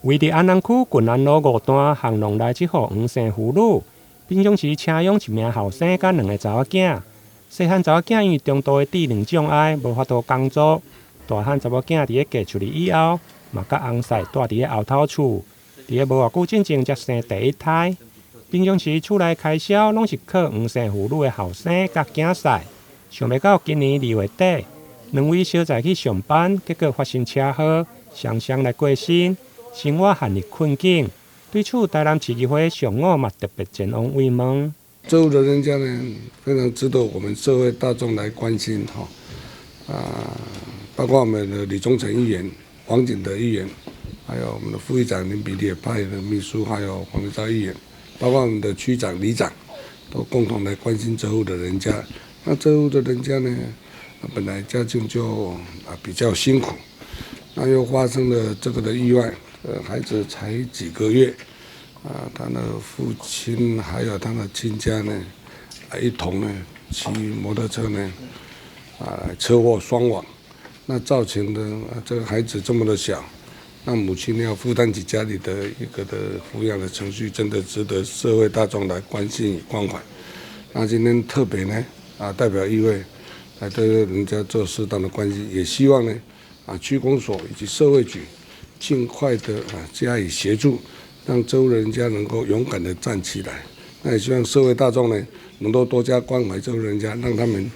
位佇安南區郡安路五段巷弄內這戶黃姓婦女，平常時請養一名後生佮兩个查某囝。細漢查某囝因為中度的智能障礙，無法度工作。大漢查某囝佇咧嫁出去以後，嘛佮翁婿蹛佇咧後頭厝。佇咧無偌久進前才生第一胎。平常時厝內開銷攏是靠黃姓婦女的後生佮囝婿。想袂到今年二月底，兩位相載去上班，結果發生車禍，雙雙來過身，生活陷入困境。對此，台南市議會上午嘛特別前往慰問。這戶的人家呢，非常值得我們社會大眾來關心哈。啊，包括我們的李宗成議員、王景德議員，還有我們的副議長林比利派的秘書，還有黃日昭議員，包括我們的區長、里長，都共同來關心這戶的人家。那這戶的人家呢，本來家境就比較辛苦，那又發生了這個的意外，孩子才幾個月，啊，他的父親還有他的親家呢，一同呢騎摩托車呢，啊，車禍雙亡，那造成的這個孩子這麼的小，那母親要負擔起家裡的一個的撫養的程序，真的值得社會大眾來關心與關懷。那今天特別呢，啊，代表議會來對人家做適當的關心，也希望呢，啊，區公所以及社會局盡快的加以協助，讓這戶人家能夠勇敢的站起來。那也希望社會大眾呢，能夠多加關懷這戶人家，讓他們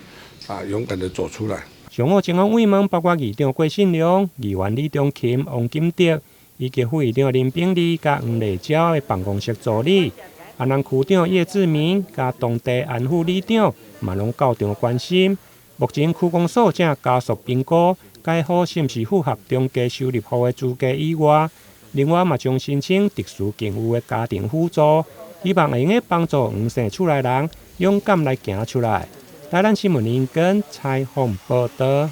勇敢的走出來。上午前往慰問，包括議長郭信良、議員李中琴、王金德，以及副議長林炳利佮黃麗嬌的辦公室助理，安南區長葉志明佮當地安副里長嘛攏到場關心。目前區公所正加速評估，該戶是毋是符合中低收入戶的資格以外，另外嘛將申請特殊境遇的家庭輔助，希望會用得幫助黃姓厝內人勇敢來行出來。台南新聞林根採訪報導。